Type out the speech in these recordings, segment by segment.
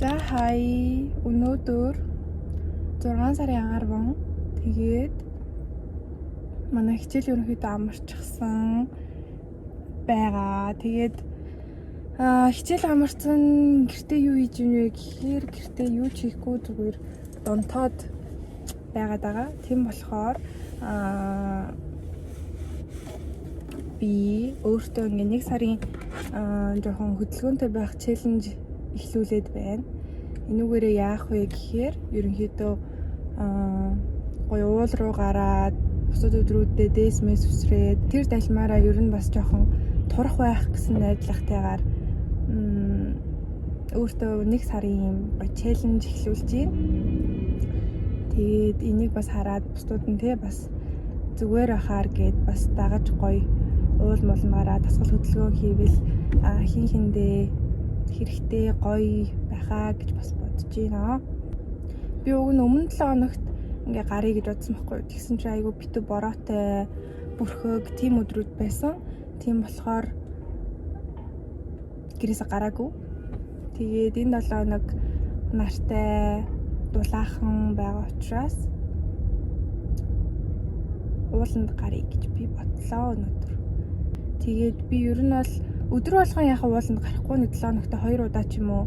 За хай, өнөөдөр 6 сарын 10. Тэгээд манай хичээл ерөнхийдөө амарчихсан байгаа. Тэгээд хичээл амарсан, гэртээ юу хийж юм вэ гэхээр гэртээ юу ч хийхгүй, зүгээр донтоод байгаад байгаа. Тийм болохоор би өөртөө ингээ нэг сарын жоохон хөдөлгөөнтэй байх challenge эхлүүлээд байна. Энүүгээрээ яах вэ гэхээр ерөнхийдөө гоё уул руу гараад, бусад өдрүүдэд дээсмэс үсрээд, тэр далмаараа ер нь бас жоохон турах байх гэсэн найдвартайгаар өөртөө нэг сарын юм гоё challenge эхлүүлж байна. Тэгээд энийг бас хараад бусдууд нь те бас зүгээр байхаар гээд бас дагаж гоё уул мууланд гараад дасгал хөдөлгөөн хийвэл хин хиндээ хэрэгтэй гоё байхаа гэж бас бодож байна. Би уг нь өмнө 7 хоногт ингээ гаръя гэж бодсон байхгүй юу. Тэгсэн чинь айгүй битүү бороотой, бүрхэг тийм өдрүүд байсан. Тийм болохоор гэрээсээ гараагүй. Тэгээд энэ 7 хоног нартай дулаахан байгаа учраас ууланд гаръя гэж би бодлоо өнөөдөр. Тэгээд би ер нь бол өдөр болгон яхаа ууланд гарахгүй, нэг 7 хоногт 2 удаа ч юм уу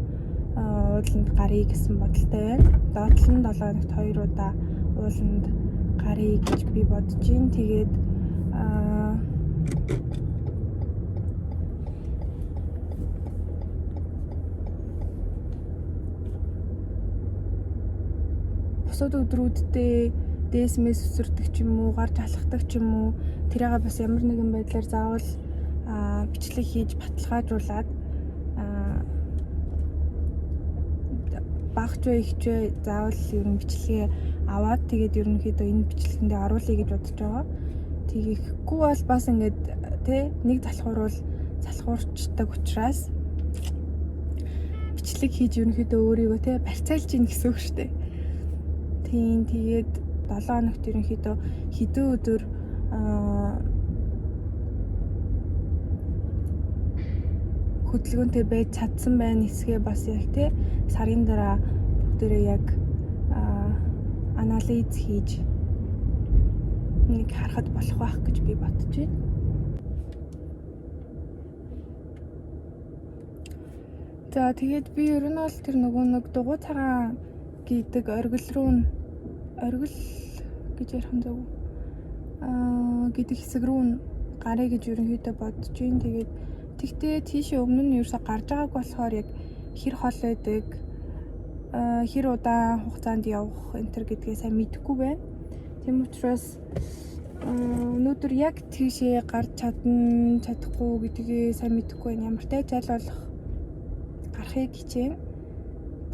ууланд гаръя гэсэн бодолтой байна. Доотлол нь 7 хоногт 2 удаа ууланд гаръя гэж би бодож байна. Тэгээд бусад өдрүүддээ дээсмэс үсэрдэг ч юм уу, гарч алхдаг ч юм уу, тэрийг бас ямар нэгэн байдлаар заавал бичлэг хийж баталгаажуулаад багч вэ, ихч вэ, заавал ер нь бичлэгээ аваад, тэгээд ерөнхийдөө энэ бичлэгэндээ оруулъя гэж бодож байгаа. Тэгэхгүй бол бас ингээд тэ нэг залхууруул залхуурчдаг учраас бичлэг хийж ерөнхийдөө өөрийгөө тэ барьцаалж ийн гэсэн үг шүү дээ. Тийм, тэгээд 7 хоногт ерөнхийдөө хэдэн өдөр хөдөлгөөнтэй байж чадсан байна эсгээ бас яг тэ сарын дараа бүгдээрээ яг анализ хийж нэг харахад болох байх гэж би бодож байна. За, тэгээд би ер нь бол тэр нөгөө нэг дугуй цагаан гэдэг оргил рүү, оргил гэж ярих нь зөв гэдэг хэсэг рүү нь гаръя гэж ерөнхийдөө бодож байна. Тэгээд тэгтээ тийшээ өмнө нь ерөөсө гарч байгааг болохоор яг хэр хол байдаг, хэр удаан хугацаанд явах энэ төр гэдгээ сайн мэдэхгүй байна. Тийм учраас өнөөдөр яг тийшээ гарч чадна, чадахгүй гэдгээ сайн мэдэхгүй байна. Ямар ч аль болох гарахыг хичээнэ.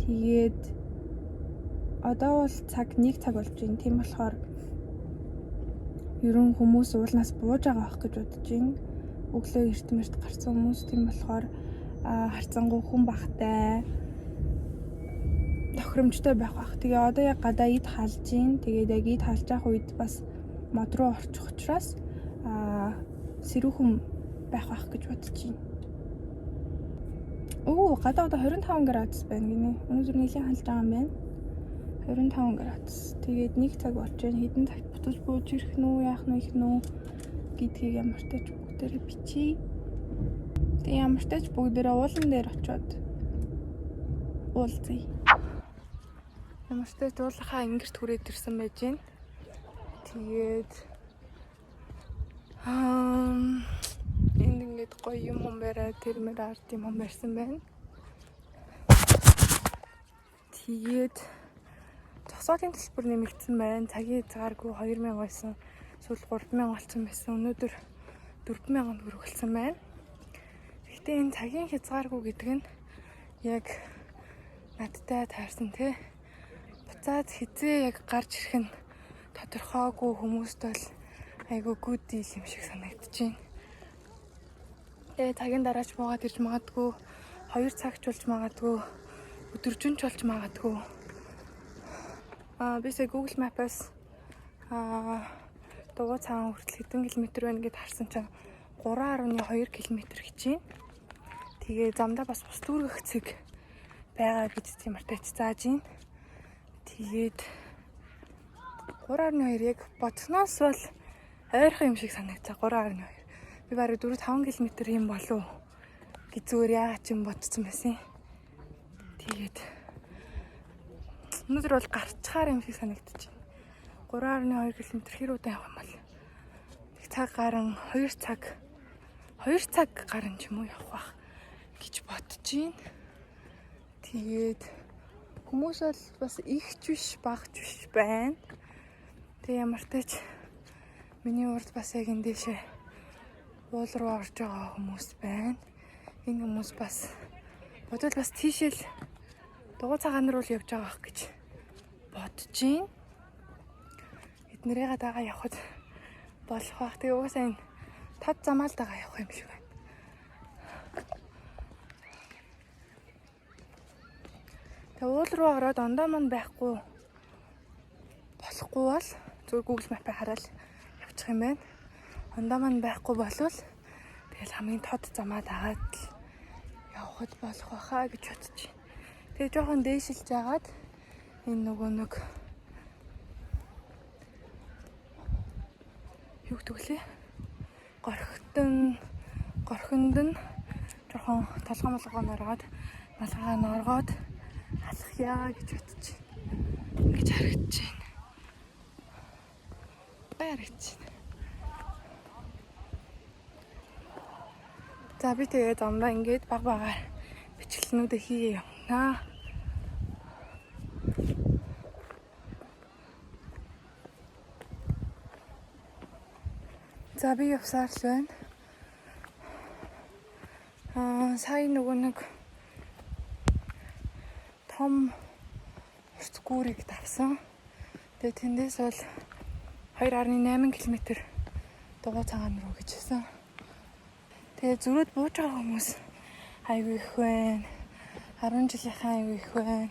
Тэгээд одоо бол цаг 1 цаг болж байна. Тийм болохоор ерөн хүмүүс уулнаас бууж байгаа байх гэж бодож байна. Өглөө эрт мэрт гарсан хүмүүс, тийм болохоор харьцангуй хүн багтай, тохиромжтой байх бах. Тэгээ одоо яг гадаа эд халж гин. Тэгээд яг эд халж явах үед бас мод руу орчих учраас сэрүүхэн байх бах гэж бодож байна. Оо, гадаа одоо 25 градус байна гинэ. Өнөөдөр нэлээд халж байгаа юм байна. 25 градус. Тэгээд 1 цаг болж байна. Хэдэн цагт буцаж бууж ирэх нь үү, яах нь их нь үү гэдгийг ямар ч тач бүгдээрээ бичье. Тэгээ ямар ч тач бүгдээрээ уулан дээр очиод уулзъя. Ямар ч тач уулынхаа ингэрт хүрээд ирсэн байж байна. Тэгээд энд ингээд гоё юм хом бариад, тэр мөр ард юм хом барьсан байна. Тэгээд зогсоолын төлбөр нэмэгдсэн байна. Цагийн хязгааргүй 2000 байсан. Сүүл 3000 болсон байсан. Өнөөдөр 4000 төгрөг болсон байна. Гэхдээ энэ цагийн хязгааргүй гэдэг нь яг надтай таарсан те. Буцаад хизээ яг гарч ирэх нь тодорхойгүй хүмүүст бол айгүй good deal юм шиг санагдаж байна. Тэгээ цагийн дараач буугаад ирж магадгүй, 2 цагч болж магадгүй, өдөржин ч болж магадгүй. Би сая Google Map-аас дугуй цагаан хүртэл хэдэн километр байна гэд харсан чинь 3.2 км гэж байна. Тэгээ замдаа бас ус дүүргэх цэг байгаа гэж тийм артач зааж байна. Тэгээд 3.2 яг бодсноос бол ойрхон юм шиг санагцаа 3.2. Би бараг 4-5 км юм болов гэж зүгээр яагаад ч юм бодсон байсан. Тэгээд өнөөдөр бол гарчхаар юм шиг санагдчих. 3.2 км хэр удаан явах юм бол нэг цаг гарan 2 цаг 2 цаг гарan ч юм уу явах бах гэж бодож байна. Тэгээд хүмүүс бол бас их ч биш, бага ч биш байна. Тэгээ ямар ч тач миний урд бас яг энэ дэшээ уул руу орж байгаа хүмүүс байна. Энэ хүмүүс бас бодвол бас тийшэл дугуй цагаан руу л явж байгаа байх гэж бодож байна. Эднэрийгээ дагаа явхад болох байх. Тэгээ угаасаа энэ тод замаал дагаа явах юм шиг байна. Тэгээ уул руу ороод ондоо мань байхгүй болохгүй бол зүгээр Google Map-ыг хараад явчих юм байна. Ондоо мань байхгүй болвол тэгэл хамгийн тод замаа дагаад л явхад болох байхаа гэж бодож байна. Тэгээ жоохон дээшилж агаад энэ нөгөө нэг юу гэдэг лээ? Горхонд нь жоохон толгой молгоо норгоод малгайгаа норгоод алхъя гэж бодож байна. Ингэж харагдаж байна. Харагдаж байна. За би тэгээ замдаа ингээд баг багаар бичлэгнүүдээ хийгээ явна. За би явсаар л байна. Сая нөгөө нэг том урт гүүрийг давсан. Тэгээ тэндээс бол 2.8 км дугуй цагаан руу гэж хэлсэн. Тэгээ зөрөөд бууж байгаа хүмүүс айгүй их байна. 10 жилийнхаа айгүй их байна.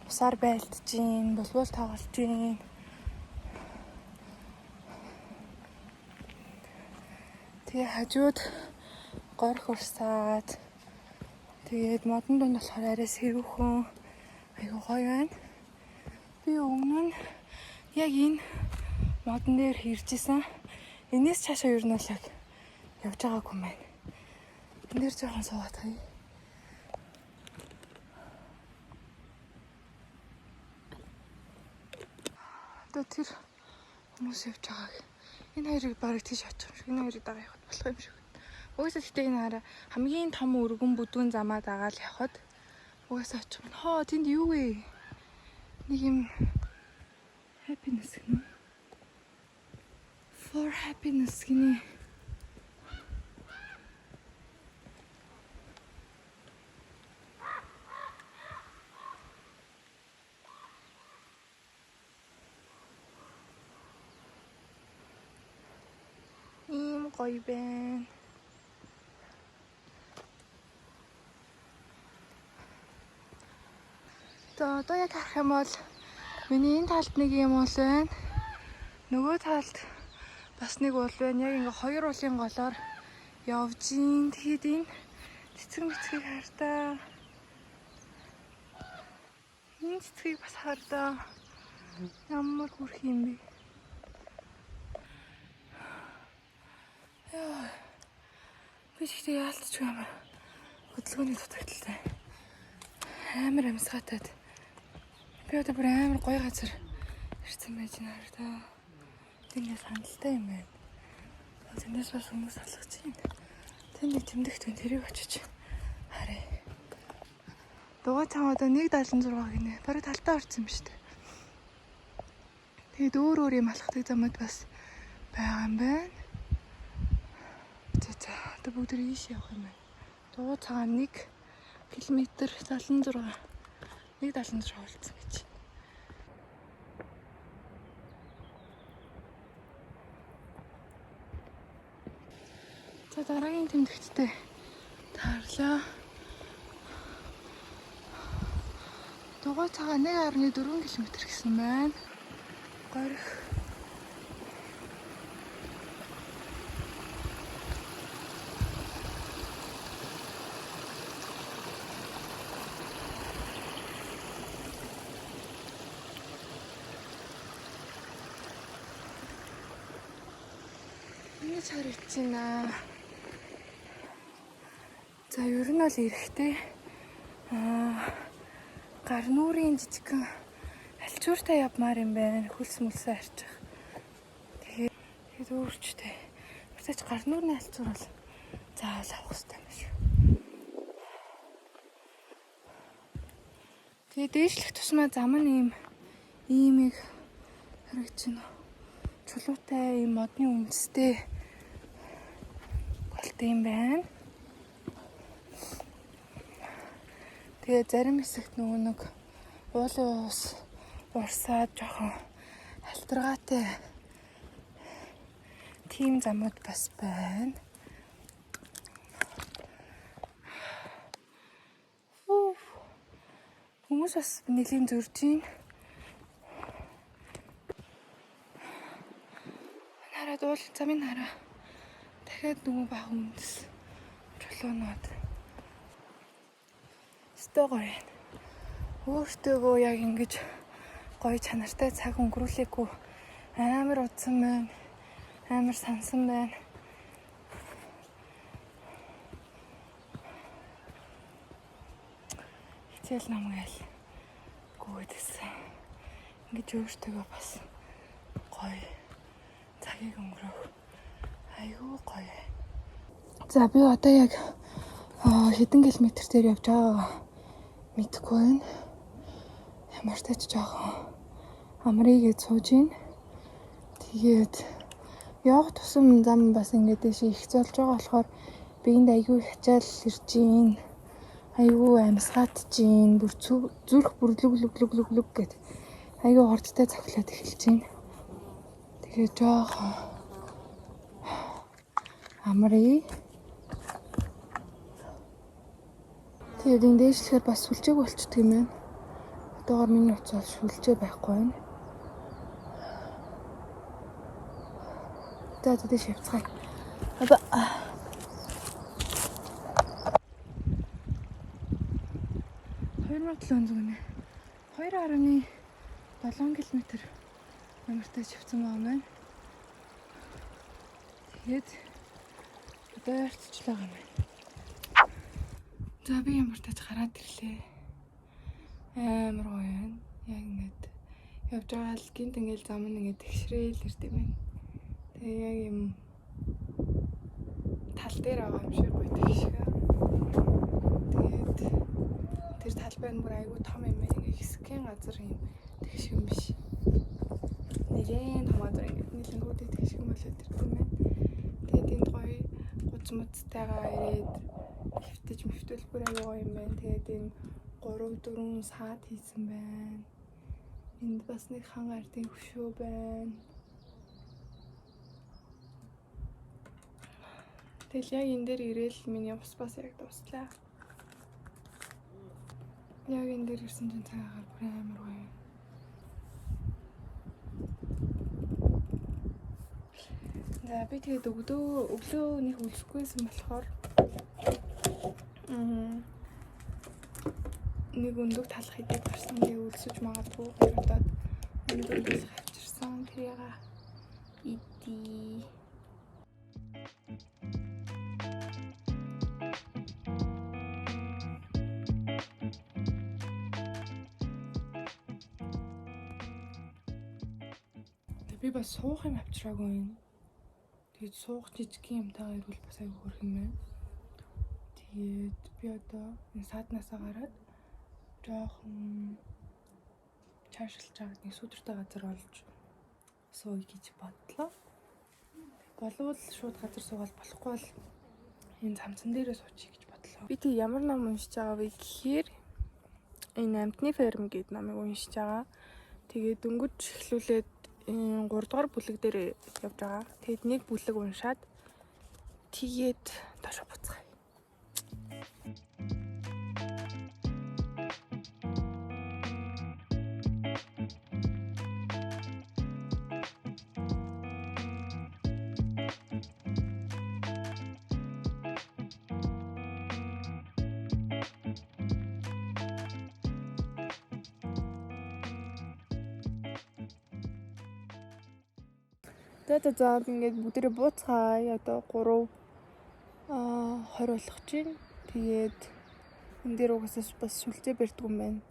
Усаар байлдаж гин, булбул тоглож гин. Тэгээ хажууд горх урсаад тэгээд модон дунд болохоор арай сэрүүхэн айгүй гоё байна. Би өмнө нь яг энэ модон дээр хэрж исэн. Энээс цаашаа ер нь бол яг явж байгаагүй юм байна. Энд дээр жоохон суугаад хай. Одоо тэр хүмүүс явж байгааг. Энэ хоёрыг бараг тийш очих юм шиг. Энэ хоёрыг дагаа явахад болох юм шиг. Угаасаа гэхдээ энэ хараа хамгийн том өргөн бүдүүн замаа дагаал явхад угаасаа очих юм. Хоо тэнд юу вэ? Нэг юм happiness гэнэ. For happiness гэнэ. Ийм гоё байна. За одоо яг харах юм бол миний энэ талд нэг юм уул байна. Нөгөө талд бас нэг уул байна. Яг ингээ хоёр уулын голоор явж ин. Тэгэхэд энэ цэцэг мэцгийг хардаа. Энэ цэцгийг бас хардаа. Ямар хүрх юм бэ? Яа. Би ч ихтэй яалтчгүй амар хөдөлгөөний дутагдaltaй. Амар амьсгаатай. Би одоо бүр амар гоё газар ирсэн байж байна даа. Тэндээс хандлттай юм байна. Тэндээс бас хүмүүс алхаж байна. Тэнд нэг тэмдэгт байна. Тэрийг очиж харъя. Дугуй цан одоо 1.76 гинэ. Бараг талтаа орсон юм шүү дээ. Тэгээд өөр өөр юм алхдаг замууд бас байгаа юм байна. За одоо бүгд ийш явах юм байна. Дугуй цагаан 1 км 76 1.76 болцсон гэж. За дараагийн тэмдэгттэй таарлаа. Дугуй цагаан 1.4 км гэсэн байна. Горих. Ингэж харагдаж байна. За ер нь бол эрэхтэй гар нүрийн жижигхэн альчууртай явмаар юм байна. Хөлс мөлсөө арчих. Тэгээд өөрчтэй. Уртаач гар нүрийн альчуур бол заавал авах хэрэгтэй юм шиг. Тэгээд дээшлэх тусмаа зам нь ийм их харагдаж байна. Чулуутай ийм модны үндэстэй болт юм байна. Тэгээ зарим хэсэгт нөгөө нэг уулын ус урсаад жоохон халтаргаатай тийм замууд бас байна. Хүмүүс бас нэлийн зөрж байна. Хараад уул замын хараа. Дахиад нөгөө бага үндэс чулуунууд. Өстой гоё юм. Өөртөөгөө яг ингэж гоё чанартай цаг өнгөрүүлээгүй амар удсан байна. Амар сансан байна. Хичээл ном гээл гүйдсэн. Ингэж өөртөөгөө бас гоё цагийг өнгөрөөх айгүй гоё. За би одоо яг хэдэн километр дээр явж байгаагаа мэдэхгүй байна. Ямар ч тач жоохон амрыг гэж сууж байна. Тэгээд явах тусам зам бас ингээд дэше их золж байгаа болохоор би энд айгүй хачаал ирж гин. Айгүй амьсгаатж гин. Бүр зүрх бүр лүг лүг лүг лүг лүг гэд айгүй хурдтай цохилоод эхэлж байна. Тэгээд жоохон амрыг. Тэгээд энэ дээшлэхээр бас сүлжээг болчдөг юм байна. Одоогор миний утас бол сүлжээ байхгүй байна. За дээш явцгаая. Одоо 2700 гэнэ. 2.7 км ямартай ч явцсан байгаа юм байна. Тэгээд одоо ойртчлаа юм байна. За би ямартай ч гараад ирлээ. Амар гоё байна. Яг ингээд явж байгаа л гинт ингээл зам нь ингээд тэгшрээл ирд юм байна. Тэгээ яг юм тал дээр байгаа юм шиг гоё тэгшгэ. Тэгээд тэр талбай нь бүр айгүй том юм байна. Ингээд хэсгийн газар юм тэгшгэ юм биш. Нэлээн том газар ингээд нэлэнгүүдээ тэгшгэ болоод ирд юм байна. Тэгээд энд гоё гуц муцтайгаа ирээд хэвтэж мэвтэл бүр айгүй гоё юм байна. Тэгээд ийм 3-4 саад хийсэн байна. Энд бас нэг хан ардын хөшөө байна. Тэгэл яг энэ дээр ирээл миний ус бас яг дууслаа. Яг энэ дээр ирсэн чинь цаг агаар бүр амар гоё юм. За би тэгээд өглөө нэг өлсөхгүйсэн болохоор нэг өндөг талах идээд гарсан. Тэгээ өлсөж магадгүй хоёр удаад өндөг талах авчирсан. Тэрийг идээ. Би бас суух юм авчираагүй юм. Тэгээд суух жижиг юмтайгаа ирвэл бас айгүй хөөрхөн юм байна. Тэгээд би одоо энэ сааднаасаа гараад жоохон чаршилж байгаа нэг сүдэртэй газар олж сууя гэж бодлоо. Болвол шууд газар суугаад болохгүй бол энэ цамцан дээрээ суучих гэж бодлоо. Би тэг ямар ном уншиж байгаа вэ гэхээр энэ Амьтны ферм гэдэг номыг уншиж байгаа. Тэгээд дөнгөж эхлүүлээд 3 дугаар бүлэг дээр явж байгаа. Тэгээд нэг бүлэг уншаад тэгээд доошо буцгаая. За за за ингээд бүгдээрээ бууцгаая. Одоо 3 20 болох чинь. Тэгээд энэ дээр угаасаа бас сүлжээ барьдаг юм байна.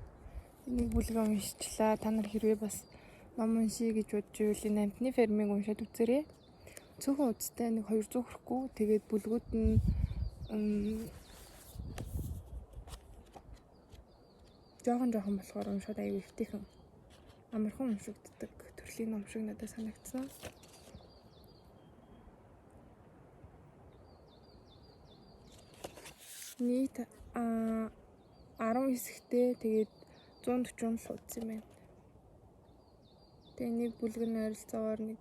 Энийг бүлгээ уншчихлаа. Та нар хэрвээ бас ном уншия гэж бодож байвал энэ амьтны фермийг уншаад үзээрэй. Цөөхөн үдтэй нэг 200 хүрэхгүй. Тэгээд бүлгүүд нь жоохон жоохон болохоор уншаад аюу эвтэйхэн амархан уншигддаг төрлийн ном шиг надад санагдсан. Нийт 10 хэсэгтэй тэгээд 140 хуудас юм байна. Тэгээ нэг бүлэг нь ойролцоогоор нэг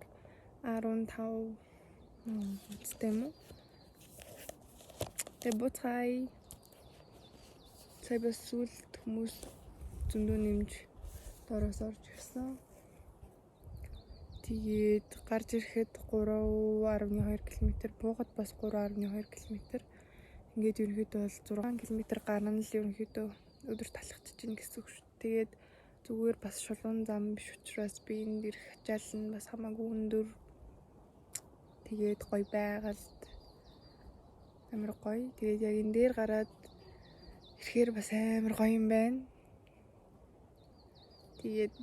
15 хуудастай юм уу? Тэгээ буцаая. Сая бас сүүлд хүмүүс зөндөө нэмж доороос орж ирсэн. Тэгээд гарч ирэхэд 3.2 км, буугаад бас 3.2 км. Ингээд ерөнхийдөө бол 6 км гарна л ерөнхийдөө өдөр талхаж чинь гэсэн үг шүү. Тэгээд зүгээр бас шулуун зам биш учраас би энд ирэх ачаал нь бас хамаагүй өндөр. Тэгээд гоё байгальд амар гоё. Тэгээд яг энэ дээр гараад ирэхээр бас амар гоё юм байна. Тэгээд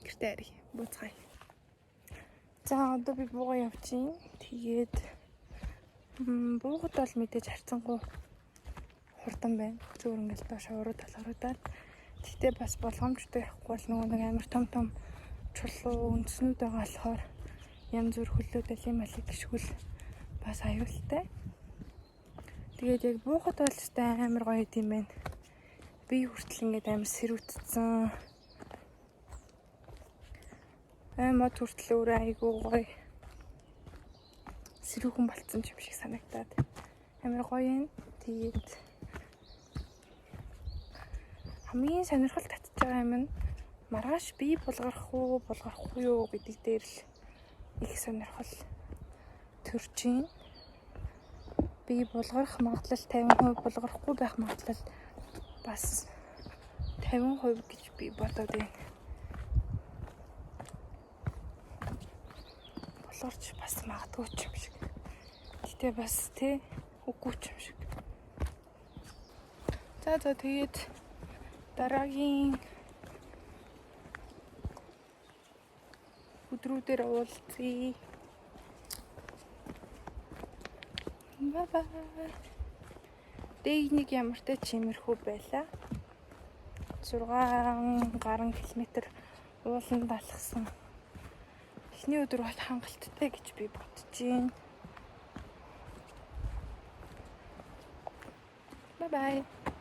гэртээ харъя. Бууцгаая. За одоо би буугаа явчихъя. Тэгээд буугад бол мэдээж харьцангуй хурдан байна. Зүгээр ингээл доош уруу талгаруудаад. Гэхдээ бас болгоомжтой явахгүй бол нөгөө нэг амар том том чулуу үндснүүд байгаа болохоор янз бүр хөлөөд алим алиг гიშгүүл бас аюултай. Тэгээд яг буухад бол өстой амар гоё юм байна. Би хүртэл ингээд амар сэрүүтцэн. Ай мод хүртэл өөрөө айгүй гоё сэрүүхэн болцсон юм шиг санагдаад амар гоё юм. Тэгээд хамгийн сонирхол татж байгаа юм нь маргааш би булгарах уу, булгарахгүй юу гэдэг дээр л их сонирхол төрж байна. Би булгарах магадлал 50%, булгарахгүй байх магадлал бас 50% гэж би бодоод байна. Булгарч бас магадгүй ч юм шиг. Гэтэ бас тэ үгүй ч юм шиг. За за тэгээд дараагийн өдрүүдээр уулзъя. Bye bye. Дэй нэг ямартай чимэрхүү байлаа. 6 гаруй километр ууланд алхсан. Эхний өдөр бол хангалттай гэж би бодож байна. Bye bye.